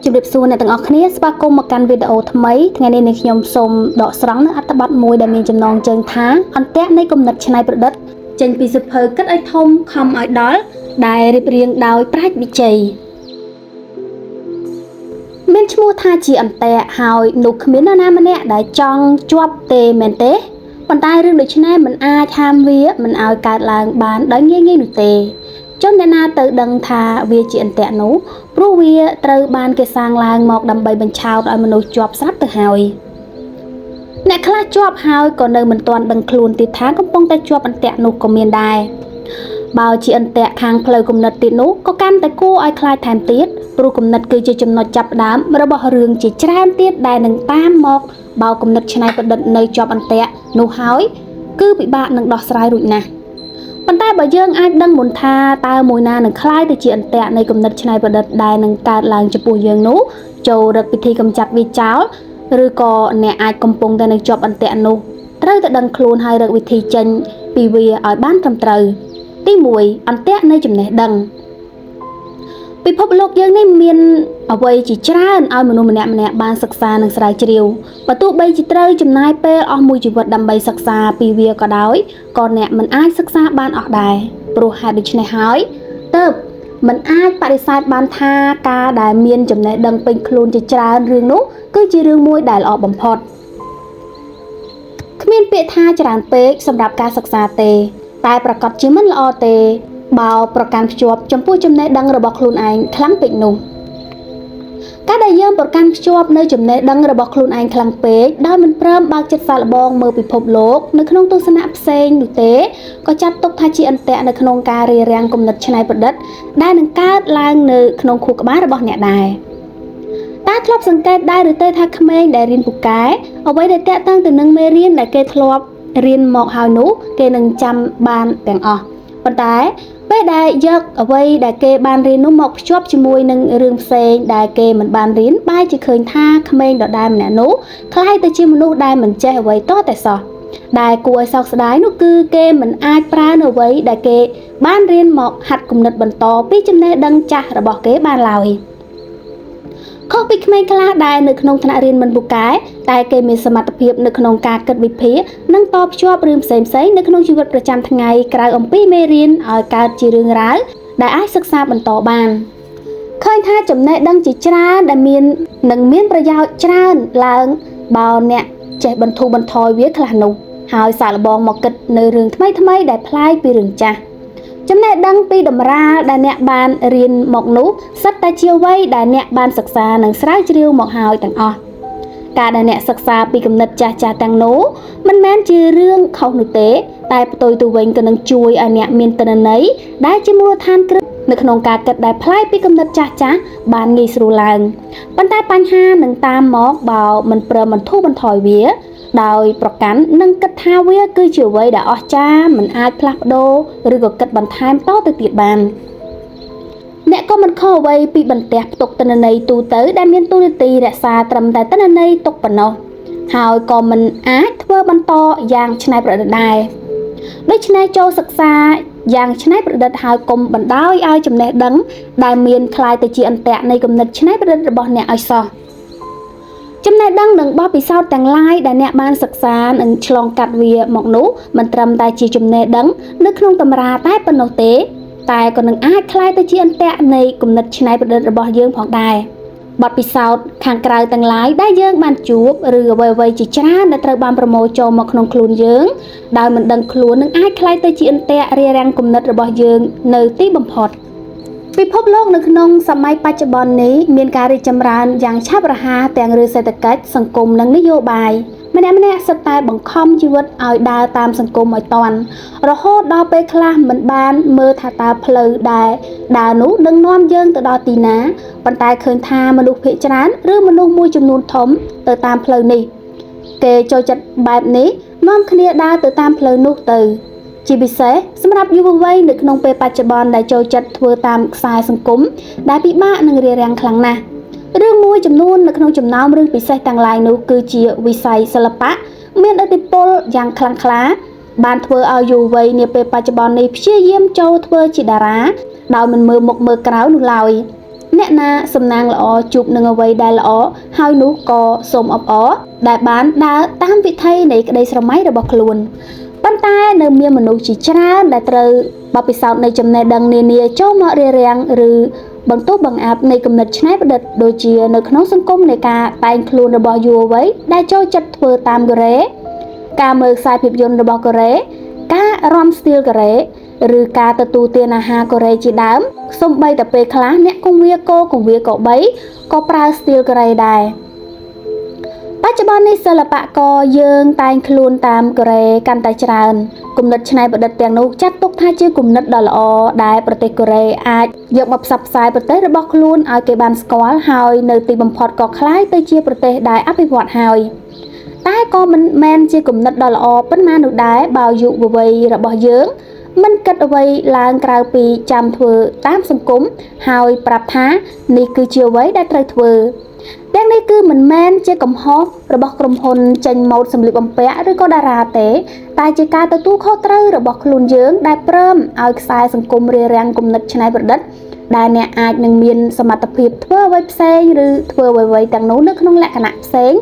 ជម្រាបសួរអ្នកទាំងអស់គ្នាស្វាគមន៍មកកាន់វីដេអូថ្មីថ្ងៃនេះនាងខ្ញុំសូមដកស្រង់នៅអត្ថបទមួយដែលមានចំណងជើងថាអន្ទាក់នៃគំនិតច្នៃប្រឌិតចេញពីសៀវភៅគិតឲ្យធំខំឲ្យដល់ដែលរៀបរៀងដោយប្រាជ្ញវិជ័យមានឈ្មោះថាជាអន្ទាក់ហើយនោះគ្មាននរណាម្នាក់ដែលចង់ជាប់ទេមែនទេប៉ុន្តែរឿងដូចនេះមិនអាចហាមវាមិនឲ្យកើតឡើងបានដោយងាយៗនោះទេ ចុះអ្នកណាទៅដឹងថាវាជាអន្ទាក់នោះព្រោះវាត្រូវបានគេសាងឡើងមកដើម្បីបញ្ឆោតឲ្យមនុស្សជាប់ស្រាប់ទៅហើយអ្នកខ្លះជាប់ហើយក៏នៅមិនទាន់ដឹងខ្លួនទៀតថាកំពុងតែជាប់អន្ទាក់នោះក៏មានដែរបើជាអន្ទាក់ខាងផ្លូវគំនិតទៀតនោះក៏កាន់តែគួរឲ្យខ្លាចថែមទៀតព្រោះគំនិតគឺជាចំណុចចាប់ផ្ដើមរបស់រឿងជាច្រើនទៀតដែលនឹងតាមមកបើគំនិតច្នៃប្រឌិតនៅជាប់អន្ទាក់នោះហើយគឺពិបាកនឹងដោះស្រាយរួចណាស់ ប៉ុន្តែបើយើងអាចដឹងមុនថាតើមួយណានឹងក្លាយទៅជាអន្ទាក់នៃគំនិតច្នៃប្រឌិតដែលនឹងកើតឡើងចំពោះយើងនោះចូលរឹកពិធីកម្ចាត់វាចោលឬក៏អ្នកអាចកំពុងតែនឹងជាប់អន្ទាក់នោះត្រូវតែដឹងខ្លួនហើយរកវិធីចេញពីវាឲ្យបានត្រឹមត្រូវទី1អន្ទាក់នៃចំណេះដឹងពិភពលោកយើងនេះមានអ្វីជាច្រើនឲ្យមនុស្សម្នាក់ៗបានសិក្សានិងស្រាវជ្រាវបើទោះបីជាត្រូវចំណាយពេលអស់មួយជីវិតដើម្បីសិក្សាពីវាក៏ដោយក៏អ្នកមិនអាចសិក្សាបានអស់ដែរព្រោះហេតុដូច្នេះហើយទើបមិនអាចបដិសេធបានថាការដែលមានចំណេះដឹងពេញខ្លួនជាច្រើនរឿងនោះគឺជារឿងមួយដែលល្អបំផុតគ្មានពាក្យថាច្រើនពេកសម្រាប់ការសិក្សាទេតែប្រកាសជាមិនល្អទេបើប្រកាន់ភ្ជាប់ចំពោះចំណេះដឹងរបស់ខ្លួនឯងខ្លាំងពេកនោះការដែលយើងប្រកាន់ភ្ជាប់នៅចំណេះដឹងរបស់ខ្លួនឯងខ្លាំងពេកដោយមិនព្រមបើកចិត្តសាកល្បងមើលពិភពលោកនៅក្នុងទស្សនៈផ្សេងនោះទេក៏ចាត់ទុកថាជាអន្ទាក់នៅក្នុងការរារាំងគំនិតច្នៃប្រឌិតដែលនឹងកើតឡើងនៅក្នុងខួរក្បាលរបស់អ្នកដែរតើធ្លាប់សង្កេតដែរឬទេថាក្មេងដែលរៀនពូកែអ្វីដែលតាក់ទងទៅនឹងមេរៀនដែលគេធ្លាប់រៀនមកហើយនោះគេនឹងចាំបានទាំងអស់ប៉ុន្តែពេលដែលយកអ្វីដែលគេបានរៀននោះមកភ្ជាប់ជាមួយនឹងរឿងផ្សេងដែលគេមិនបានរៀនបែរជាឃើញថាក្មេងដដែលម្នាក់នោះក្លាយទៅជាមនុស្សដែលមិនចេះអ្វីតតែសោះដែលគួរឲ្យសោកស្ដាយនោះគឺគេមិនអាចប្រើនៅអ្វីដែលគេបានរៀនមកហាត់គំនិតបន្តពីចំណេះដឹងចាស់របស់គេបានឡើយខុសពីក្មេងខ្លះដែលនៅក្នុងថ្នាក់រៀនមិនពូកែតែគេមានសមត្ថភាពនៅក្នុងការគិតវិភាគនិងតភ្ជាប់រឿងផ្សេងៗនៅក្នុងជីវិតប្រចាំថ្ងៃក្រៅអំពីមេរៀនឲ្យកើតជារឿងរ៉ាវដែលអាចសិក្សាបន្តបានឃើញថាចំណេះដឹងជាច្រើនដែលមាននឹងមានប្រយោជន៍ច្រើនឡើងបើអ្នកចេះបន្ធូរបន្ថយវាខ្លះនោះហើយសាកល្បងមកគិតនៅរឿងថ្មីៗដែលប្លែកពីរឿងចាស់ចំណេះដឹងពីតម្រាដែលអ្នកបានរៀនមកនោះសុទ្ធតែជាអ្វីដែលអ្នកបានសិក្សានិងស្រាវជ្រាវមកហើយទាំងអស់ការដែលអ្នកសិក្សាពីគំនិតចាស់ៗទាំងនោះមិនមែនជារឿងខុសនោះទេតែផ្ទុយទៅវិញក៏នឹងជួយឲ្យអ្នកមានទិន្នន័យដែលជាមូលដ្ឋានគ្រឹះនៅក្នុងការគិតដែលប្លែកពីគំនិតចាស់ៗបានងាយស្រួលឡើងប៉ុន្តែបញ្ហានឹងតាមមកបើមិនព្រមបន្ធូរបន្ថយវាដោយប្រកាន់និងគិតថាវាគឺជាអ្វីដែលអស្ចារ្យមិនអាចផ្លាស់ប្ដូរឬក៏គិតបន្ថែមតទៅទៀតបានអ្នកក៏មិនខុសអ្វីពីបន្ទះផ្ទុកទិន្នន័យទូទៅដែលមានតួនាទីរក្សាត្រឹមតែទិន្នន័យទុកប៉ុណ្ណោះហើយក៏មិនអាចធ្វើបន្តយ៉ាងច្នៃប្រឌិតដែរដូច្នេះចូលសិក្សាយ៉ាងច្នៃប្រឌិតហើយកុំបណ្ដោយឲ្យចំណេះដឹងដែលមានក្លាយទៅជាអន្ទាក់នៃគំនិតច្នៃប្រឌិតរបស់អ្នកឲ្យសោះចំណេះដឹងនិងបទពិសោធន៍ទាំងឡាយដែលអ្នកបានសិក្សានិងឆ្លងកាត់វាមកនោះមិនត្រឹមតែជាចំណេះដឹងនៅក្នុងតម្រាតែប៉ុណ្ណោះទេតែក៏នឹងអាចក្លាយទៅជាអន្ទាក់នៃគំនិតច្នៃប្រឌិតរបស់យើងផងដែរបទពិសោធន៍ខាងក្រៅទាំងឡាយដែលយើងបានជួបឬអ្វីៗជាច្រើនដែលត្រូវបានប្រមូលចូលមកក្នុងខ្លួនយើងដោយមិនដឹងខ្លួននឹងអាចក្លាយទៅជាអន្ទាក់រារាំងគំនិតរបស់យើងនៅទីបំផុតពិភពលោកនៅក្នុងសម័យបច្ចុប្បន្ននេះមានការរីកចម្រើនយ៉ាងឆាប់រហ័សទាំងរឿងសេដ្ឋកិច្ចសង្គមនិងនយោបាយម្នាក់ៗសុទ្ធតែបង្ខំជីវិតឲ្យដើរតាមសង្គមឲ្យទាន់រហូតដល់ពេលខ្លះមិនបានមើលថាតើផ្លូវដែលដើរនោះនឹងនាំយើងទៅដល់ទីណាប៉ុន្តែឃើញថាមនុស្សភាគច្រើនឬមនុស្សមួយចំនួនធំទៅតាមផ្លូវនេះគេចូលចិត្តបែបនេះនាំគ្នាដើរទៅតាមផ្លូវនោះទៅជាពិសេសសម្រាប់យុវវ័យនៅក្នុងពេលបច្ចុប្បន្នដែលចូលចិត្តធ្វើតាមខ្សែសង្គមដែលពិបាកនឹងរារាំងខ្លាំងណាស់រឿងមួយចំនួននៅក្នុងចំណោមរឿងពិសេសទាំងឡាយនោះគឺជាវិស័យសិល្បៈមានឥទ្ធិពលយ៉ាងខ្លាំងក្លាបានធ្វើឲ្យយុវវ័យនាពេលបច្ចុប្បន្ននេះព្យាយាមចូលធ្វើជាតារាដោយមិនមើលមុខមើលក្រោយនោះឡើយ អ្នកណាសំណាងល្អជួបនឹងអ្វីដែលល្អហើយនោះក៏សូមអបអរដែលបានដើរតាមវិថីនៃក្តីស្រមៃរបស់ខ្លួនប៉ុន្តែនៅមានមនុស្សជាច្រើនដែលត្រូវបទពិសោធន៍នៃចំណេះដឹងនានាចូលមករារាំងឬបន្ទោសបង្អាប់នៃគំនិតច្នៃប្រឌិតដូចជានៅក្នុងសង្គមនៃការតែងខ្លួនរបស់យុវវ័យដែលចូលចិត្តធ្វើតាមកូរ៉េការមើលខ្សែភាពយន្តរបស់កូរ៉េការរាំស្ទីលកូរ៉េឬការទទួលទានអាហារកូរ៉េជាដើមសូម្បីតែពេលខ្លះអ្នកគង្វាលគោគង្វាលកបីក៏ប្រើស្ទីលកូរ៉េដែរបច្ចុប្បន្ននេះសិល្បករយើងតែងខ្លួនតាមកូរ៉េកាន់តែច្រើនគំនិតច្នៃប្រឌិតទាំងនោះចាត់ទុកថាជាគំនិតដ៏ល្អដែលប្រទេសកូរ៉េអាចយកមកផ្សព្វផ្សាយប្រទេសរបស់ខ្លួនឲ្យគេបានស្គាល់ហើយនៅទីបំផុតក៏ក្លាយទៅជាប្រទេសដែលអភិវឌ្ឍហើយតែក៏មិនមែនជាគំនិតដ៏ល្អប៉ុន្មាននោះដែរបើយុវវ័យរបស់យើងមិនគិតអ្វីឡើងក្រៅពីចាំធ្វើតាមសង្គមហើយប្រាប់ថានេះគឺជាអ្វីដែលត្រូវធ្វើទាំងនេះគឺមិនមែនជាកំហុសរបស់ក្រុមហ៊ុនចេញម៉ូដសម្លៀកបំពាក់ឬក៏តារាទេតែជាការទទួលខុសត្រូវរបស់ខ្លួនយើងដែលព្រមឲ្យខ្សែសង្គមរារាំងគំនិតច្នៃប្រឌិតដែលអ្នកអាចនឹងមានសមត្ថភាពធ្វើអ្វីផ្សេងឬធ្វើអ្វីៗទាំងនោះនៅក្នុងលក្ខណៈផ្សេង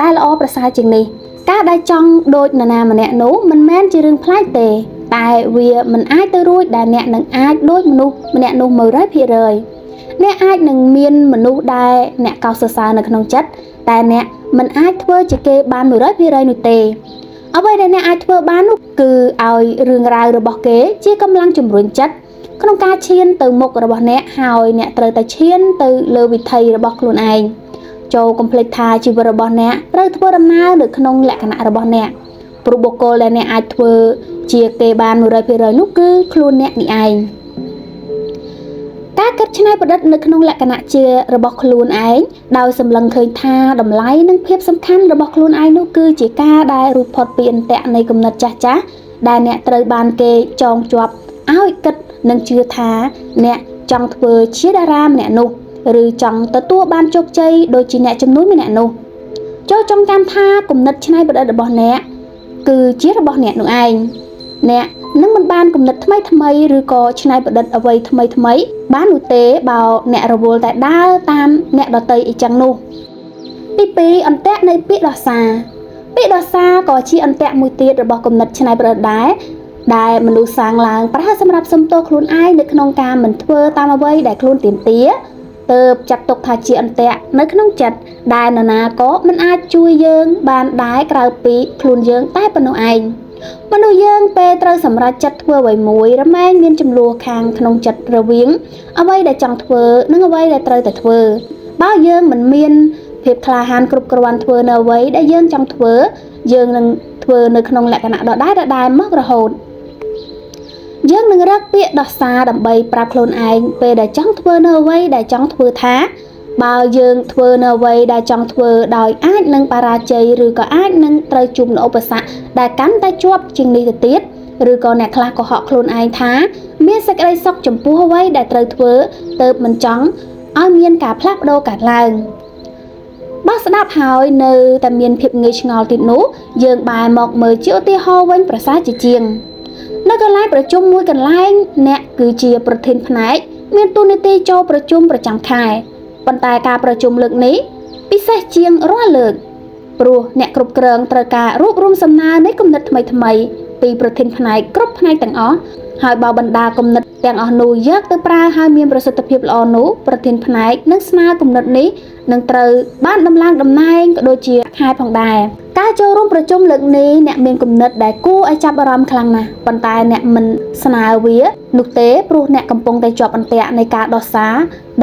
ដែលល្អប្រសើរជាងនេះការដែលចង់ដូចនរណាម្នាក់នោះមិនមែនជារឿងប្លែកទេតែវាមិនអាចទៅរួចដែលអ្នកនឹងអាចដូចមនុស្សម្នាក់នោះ100%អ្នកអាចនឹងមានមនុស្សដែលអ្នកកោតសរសើរនៅក្នុងចិត្តតែអ្នកមិនអាចធ្វើជាគេបាន100%នោះទេអ្វីដែលអ្នកអាចធ្វើបាននោះគឺឲ្យរឿងរ៉ាវរបស់គេជាកម្លាំងជំរុញចិត្តក្នុងការឈានទៅមុខរបស់អ្នកហើយអ្នកត្រូវតែឈានទៅលើវិថីរបស់ខ្លួនឯងចូលកុំភ្លេចថាជីវិតរបស់អ្នកត្រូវធ្វើដំណើរនៅក្នុងលក្ខណៈរបស់អ្នកព្រោះបុគ្គលដែលអ្នកអាចធ្វើជាគេបាន100%នោះគឺខ្លួនអ្នកនេះឯងការគិតច្នៃប្រឌិតនៅក្នុងលក្ខណៈជារបស់ខ្លួនឯងដោយសម្លឹងឃើញថាតម្លៃនិងភាពសំខាន់របស់ខ្លួនឯងនោះគឺជាការដែលរួចផុតពីអន្ទាក់នៃគំនិតចាស់ៗដែលអ្នកត្រូវបានគេចងជាប់ឲ្យគិតនិងជឿថាអ្នកចង់ធ្វើជាតារាម្នាក់នោះឬចង់ទទួលបានជោគជ័យដូចជាអ្នកជំនួញម្នាក់នោះចូលចង់ចាំថាគំនិតច្នៃប្រឌិតរបស់អ្នកគឺជារបស់អ្នកនោះឯងអ្នកនឹងមិនបានគំនិតថ្មីៗឬក៏ច្នៃប្រឌិតអ្វីថ្មីៗបាននោះទេបើអ្នករវល់តែដើរតាមអ្នកដទៃអីចឹងនោះទី2អន្ទាក់នៃពាក្យដោះសារពាក្យដោះសារក៏ជាអន្ទាក់មួយទៀតរបស់គំនិតច្នៃប្រឌិតដែរដែលមនុស្សសាងឡើងប្រើសម្រាប់សំទោសខ្លួនឯងនៅក្នុងការមិនធ្វើតាមអ្វីដែលខ្លួនទាមទារទើបចាត់ទុកថាជាអន្ទាក់នៅក្នុងចិត្តដែលនរណាក៏មិនអាចជួយយើងបានដែរក្រៅពីខ្លួនយើងតែប៉ុណ្ណោះឯងមនុស្សយើងពេលត្រូវសម្រេចចិត្តធ្វើអ្វីមួយរមែងមានចំនួនខាងក្នុងចិត្តរវាងអ្វីដែលចង់ធ្វើនិងអ្វីដែលត្រូវតែធ្វើបើយើងមិនមានភាពក្លាហានគ្រប់គ្រាន់ធ្វើនៅអ្វីដែលយើងចង់ធ្វើយើងនឹងធ្វើនៅក្នុងលក្ខណៈដដែលៗមករហូតយើងនឹងរកពាក្យដោះសារដើម្បីប្រាប់ខ្លួនឯងពេលដែលចង់ធ្វើនៅអ្វីដែលចង់ធ្វើថាបើយើងធ្វើនៅអ្វីដែលចង់ធ្វើដោយអាចនឹងបរាជ័យឬក៏អាចនឹងត្រូវជួបនូវឧបសគ្គដែលកាន់តែជាប់ជាងនេះទៅទៀតឬក៏អ្នកខ្លះក៏ហក់ខ្លួនឯងថាមានសេចក្តីសុខចំពោះអ្វីដែលត្រូវធ្វើទើបមិនចង់ឲ្យមានការផ្លាស់ប្ដូរកើតឡើងបើស្ដាប់ហើយនៅតែមានភាពងឿងឆ្ងល់ទៀតនោះយើងបែរមកមើលជាឧទាហរណ៍វិញប្រសើរជាជាងនៅកន្លែងប្រជុំមួយកន្លែងអ្នកគឺជាប្រធានផ្នែកមានតួនាទីចូលប្រជុំប្រចាំខែប៉ុន្តែការប្រជុំលើកនេះពិសេសជាងរាល់លើកព្រោះអ្នកគ្រប់គ្រងត្រូវការរួបរวมសំណើនៃគំនិតថ្មីៗពីប្រធានផ្នែកគ្រប់ផ្នែកទាំងអស់ហើយបើបណ្ដាគំនិតទាំងអស់នោះយកទៅប្រើឲ្យមានប្រសិទ្ធភាពល្អនោះប្រធានផ្នែកនឹងស្នើគំនិតនេះនឹងត្រូវបានដំឡើងតំណែងក៏ដូចជាខែផងដែរការចូលរួមប្រជុំលើកនេះអ្នកមានគំនិតដែលគួរឲ្យចាប់អារម្មណ៍ខ្លាំងណាស់ប៉ុន្តែអ្នកមិនស្នើវានោះទេព្រោះអ្នកកំពុងតែជាប់អន្ទាក់នៃការដោះសារ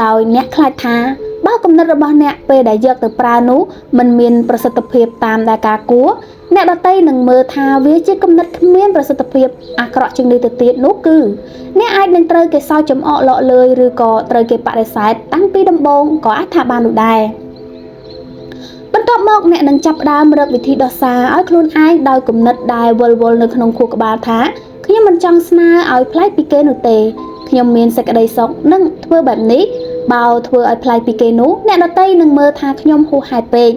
ដោយអ្នកខ្លាចថាបើគំនិតរបស់អ្នកពេលដែលយកទៅប្រើនោះមិនមានប្រសិទ្ធភាពតាមដែលការគួរអ្នកដទៃនឹងមើលថាវាជាគំនិតគ្មានប្រសិទ្ធភាពអាក្រក់ជាងនេះទៅទៀតនោះគឺអ្នកអាចនឹងត្រូវគេសើចចំអកលក់លើយឬក៏ត្រូវគេបដិសេធតាំងពីដំបូងក៏អាចថាបាននោះដែរបន្ទាប់មកអ្នកនឹងចាប់ផ្ដើមរកវិធីដោះសារឲ្យខ្លួនឯងដោយគំនិតដែលវិលវល់នៅក្នុងខួរក្បាលថាខ្ញុំមិនចង់ស្នើឲ្យប្លែកពីគេនោះទេខ្ញុំមានសេចក្តីសុខនឹងធ្វើបែបនេះបើធ្វើឲ្យប្លែកពីគេនោះអ្នកដទៃនឹងមើលថាខ្ញុំហួសហេតុពេក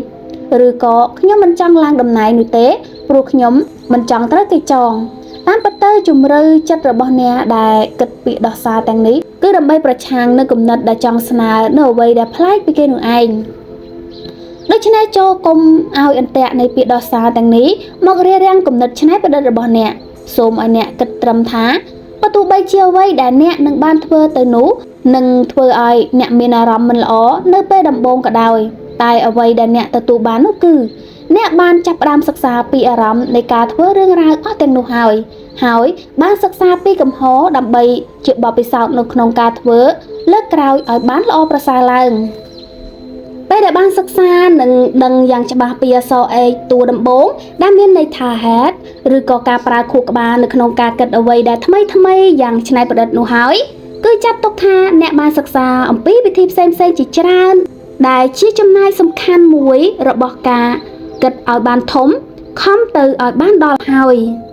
ឬក៏ខ្ញុំមិនចង់ឡើងតំណែងនោះទេព្រោះខ្ញុំមិនចង់ត្រូវគេចង តាមពិតទៅជំរឿចិត្តរបស់អ្នកដែលគិតពាក្យដោះសារទាំងនេះគឺដើម្បីប្រឆាំងនៅគំនិតដែលចង់ស្នើនៅអ្វីដែលប្លែកពីគេនោះឯងដូច្នេះចូលគុំឲ្យអន្ទាក់នៃពាក្យដោះសារទាំងនេះមករារាំងគំនិតច្នៃប្រឌិតរបស់អ្នកសូមឲ្យអ្នកគិតត្រឹមថាបើទោះបីជាអ្វីដែលអ្នកនឹងបានធ្វើទៅនោះនឹងធ្វើឲ្យអ្នកមានអារម្មណ៍មិនល្អនៅពេលដំបូងក៏ដោយតែអ្វីដែលអ្នកទទួលបាននោះគឺអ្នកបានចាប់ផ្ដើមសិក្សាពីអារម្មណ៍នៃការធ្វើរឿងរ៉ាវអស់ទាំងនោះហើយហើយបានសិក្សាពីកំហុសដើម្បីជាបទពិសោធន៍នៅក្នុងការធ្វើលើកក្រោយឲ្យបានល្អប្រសើរឡើងពេលដែលបានសិក្សានិងដឹងយ៉ាងច្បាស់ពីអក្សរ H តួដំបូងដែលមានន័យថា head ឬក៏ការប្រើខួរក្បាលនៅក្នុងការគិតអ្វីដែលថ្មីថ្មីយ៉ាងច្នៃប្រឌិតនោះហើយគឺចាត់ទុកថាអ្នកបានសិក្សាអំពីវិធីផ្សេងៗជាច្រើនដែលជាចំណែកសំខាន់មួយរបស់ការគិតឲ្យបានធំខំទៅឲ្យបានដល់ហើយ។